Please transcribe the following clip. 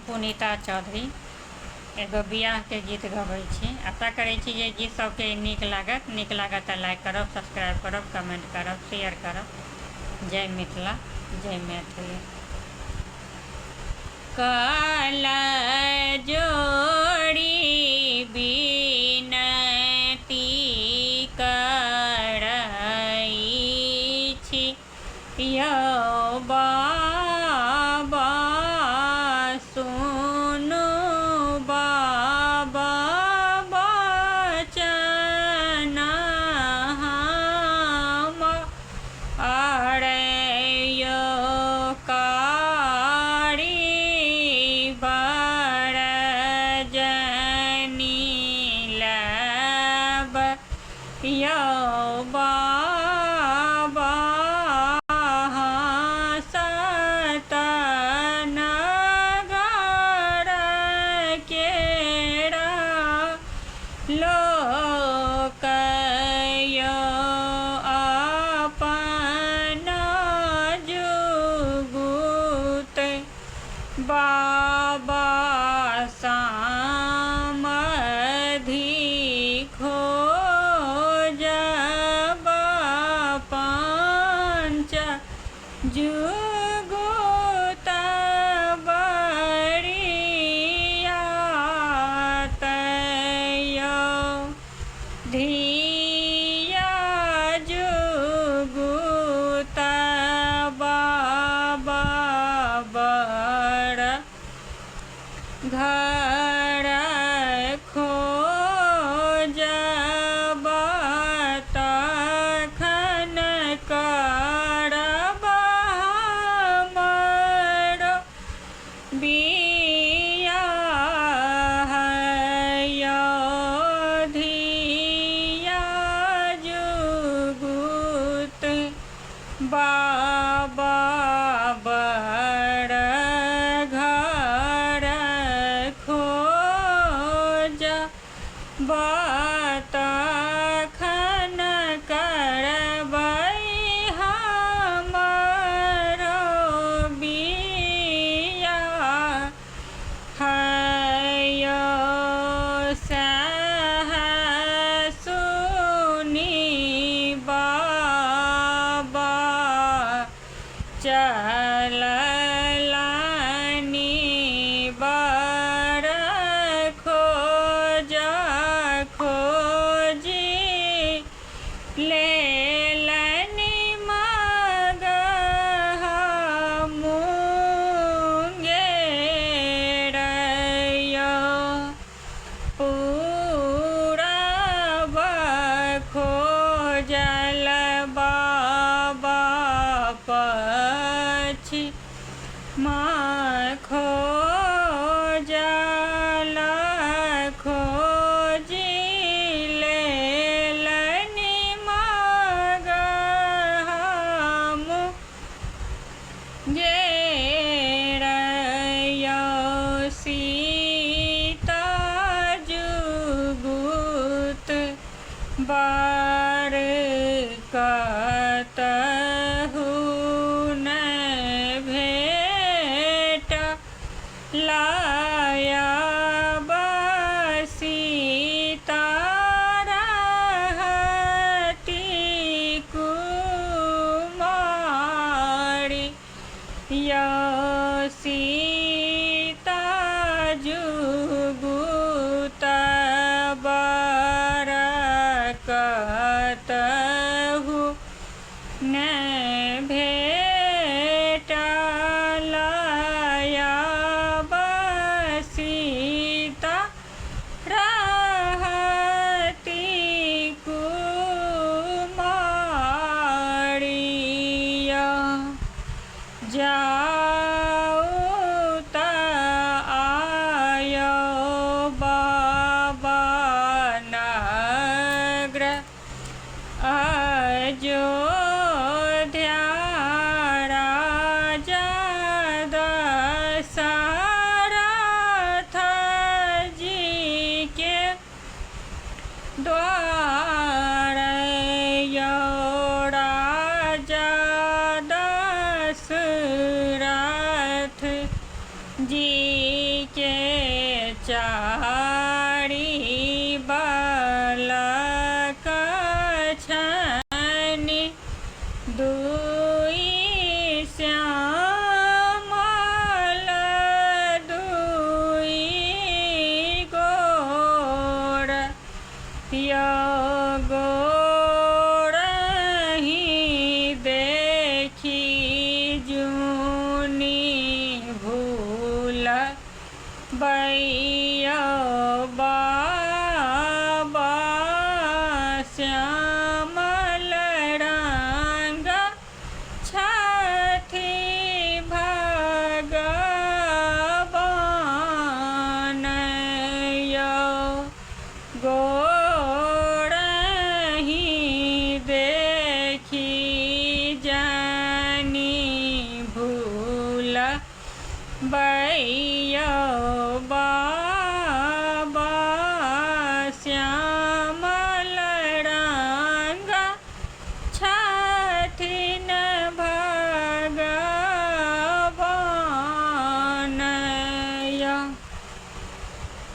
पुनीता चौधरी एगो बिआहके गीत गबै छी। आशा करै छी जे गीत सबके नीक लागत। नीक लागत तऽ लाइक करब, सब्सक्राइब करब, कमेंट करब, शेयर करब। जय मिथिला, जय मैथिली। कल जोड़ी विनती करै छी यौ बाबा, सुनू बाबा बचन हमर यौ, कारी बर जनी लेब यौ बाबा, हँसत नगर केरा लोक यौ, अपन जुगुत बाबा सामधि खोजब, पाँच जुगुत बरियात यौ, धिया जुगुत बाबा बड़ घर खोजब, तखन करब हमर बियाह यौ, धिया जुगुत बाबा बड़ घर खोजब, तखन करबै हमर बियाह यौ। सएह सुनि बाबा चललनि बर खोज खोजि लेलनि मगह मुंगेर यौ, पूरब खोजल बाबा पछिमा खोजल खोजि लेलनि मगह मुंगेर यौ, सीता जुगुत बर कतहु ने भेट लायब, सीता रहती कुमारी यौ, सीता जुगुत बर कतहु ने भेटल आब सीता के चारि बालक छनि, दुइ श्यामल दुइ गोर, यौ गोरही देखी जुनि भूल बैया बालक।